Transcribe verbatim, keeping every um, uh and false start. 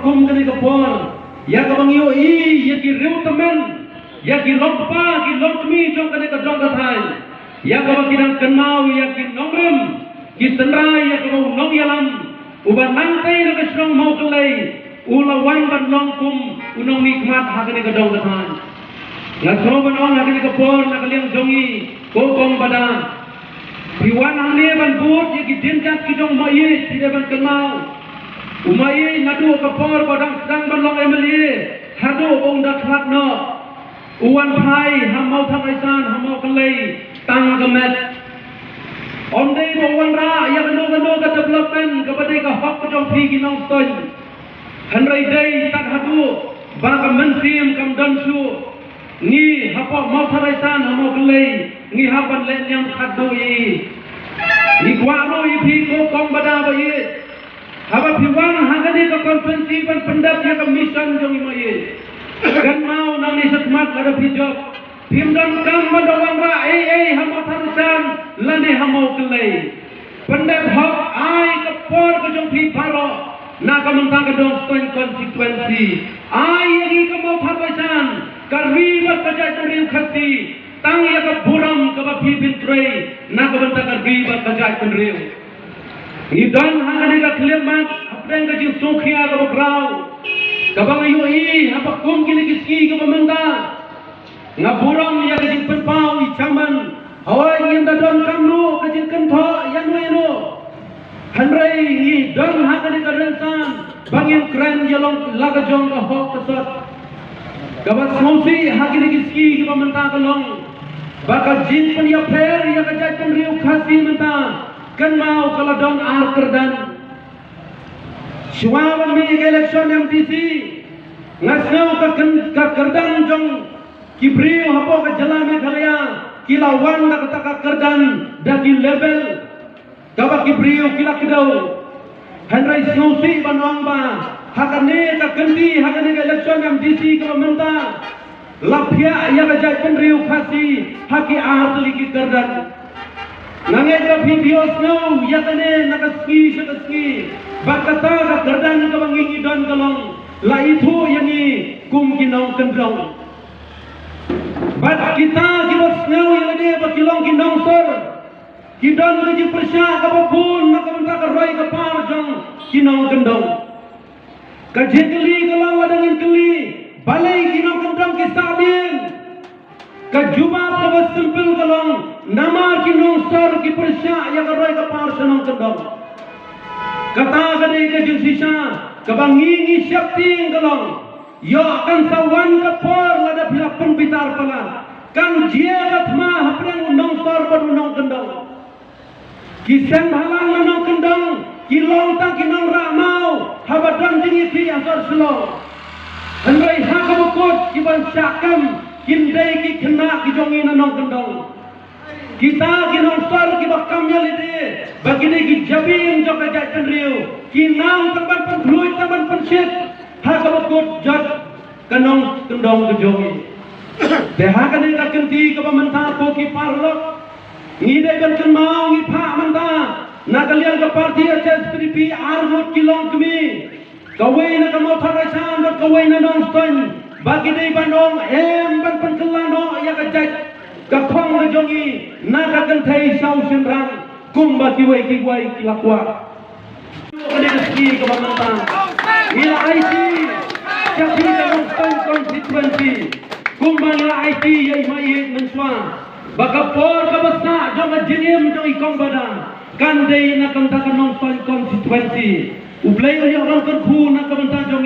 kum kane ka por, ïa kaba ngi ïohi ïa ki riew tymmen, ïa ki longkpa ki longkmie jong kane ka dong ka thaiñ, ïa kaba ki dang kynmaw ïa ki nongrim, ki tynrai ïa kaba u nongïalam uba nangtei na ka shnong Mawkyllei u la wan ban long kum u nongmihkhmat ha kane ka dong ka thaiñ. Nga sngew ban ong ha kane ka por na ka liang jong ngi, ko Kong Bada, phi wan hangne ban bud ïa ki dienjat ki jong u Maieit, phi dei ban kynmaw u Maieit naduh ka por ba dang sdang ban long M L A haduh ba un da khlad noh, u wan phai ha Mawthadraishan, ha Mawkyllei tang ka met. Ym dei ba u wanrah ïa kano kano ka development kaba dei ka hok ka jong phi ki nongstoiñ, hynrei dei tad haduh ba ka mynsiem kam don shuh. Ngi hapoh Mawthadraishan ha Mawkyllei ngi hap ban leh niam khatduh ïa i. Ngi kwah ruh ïa phi ko Kong Bada ba ïeit, haba phi wan ha kane ka constituency ban pyndep ïa ka mission jong i Maieit, kynmaw nangne shakhmat lada phi jop, phim donkam ban da wanrah ei ei ha Mawthadraishan lane ha Mawkyllei. Pyndep hok, ai ka por ka jong phi baroh na ka bynta ka Nongstoiñ constituency. Ai ïa ngi ka Mawthadraishan, ka ri bad ka jaitbynriew Khasi, tang ïa ka burom kaba phi pyntrei na ka bynta ka ri bad ka jaitbynriew. Ngi don ha kane ka khyllipmat hapdeng ka jingsngewkhia kaba khraw kaba nga ïohi ha ka kum kine ki sngi kaba mynta. Nga burom ïa ka jingpynpaw i chairman. Hooid, ngim da donkam ruh ka jingkynthoh ïano ïano, hynrei ngi don ha kane ka rynsan ba ngin kren ïa long la ka jong ka hok ka sot. Kaba sngewsih ha kine ki sngi kiba mynta ka long ba ka jingpynïapher ïa ka jaitbynriew Khasi mynta, kynmaw ka la don ar kyrdan. Shuwa ban mih ïa ka election M D C, nga sngew ka kyn-, ka kyrdan jong ki briew hapoh ka jylla Meghalaya ki la wan da kata ka kyrdan da ki label kaba ki briew ki la kdew. Hynrei sngewsih ban ong ba ha kane ka kynti, ha kane ka election M D C kaba mynta, la phiah ïa ka jaitbynriew Khasi ha ki ar tylli ki kyrdan. Nga ngeit ba phi ïohsngew ïa kane na ka sngi sha ka sngi, ba kata ka kyrdan kaba ngi ngi don ka long la ithuh ïa ngi kum ki nongkyndong. Bad kita kiba sngew ïa lade ba ki long ki nongsor, ki don ka jingpyrshah kaba bun na ka bynta ka roi ka par jong ki nongkyndong. Ka jingkylli ka long, lada ngin kylli balei ki nongkyndong ki sahdien, ka jubab kaba simple ka long, namar ki nongsor ki pyrshah ïa ka roi ka par sha nongkyndong. Kata ka dei ka jingshisha kaba ngi ngi sheptieng ka long, ïoh kan sa wan ka por lada phi la pynbitar palat, kan jia ka thma hapdeng u nongsor bad u nongkyndong. Ki seng bhalang na nongkyndong ki long tang ki nongrah maw haba don jingïakhih ha sor Shillong. Hynrei ha kaba kut ki ban shah kam kin dei ki khynnah ki jong ngi na nongkyndong. Kita ki nongsor kiba kam ïa lade ba ki dei ki jabieng jong ka jaitbynriew, ki nang tang ban pynkhluit tang ban pynshit ha kaba kut jot ka nongkyndong ka jong ngi. Te ha kane ka kynti kaba mynta ko ki paralok, ngi dei ban kynmaw, ngi phah mynta na ka liang ka party H S P D P ar ngut ki longkmie, kawei na ka Mawthadraishan bad kawei na Nongstoiñ, ba ki dei ban ong em ban pynkylla noh ïa ka jait ka khong ka jong ngi na ka kynthei sha u shynrang kumba kiwei kiwei ki la kwah. Kane ka sngi kaba mynta ngi la aiti sha phi ka Nongstoiñ constituency, kumba ngi la aiti ïa i Maieit mynshuwa, ba ka por kaba sah jong ka jingim jong i Kong Bada kan dei na ka bynta ka Nongstoiñ constituency. U Blei un ïoh ban kyrkhu na ka bynta jong ngi.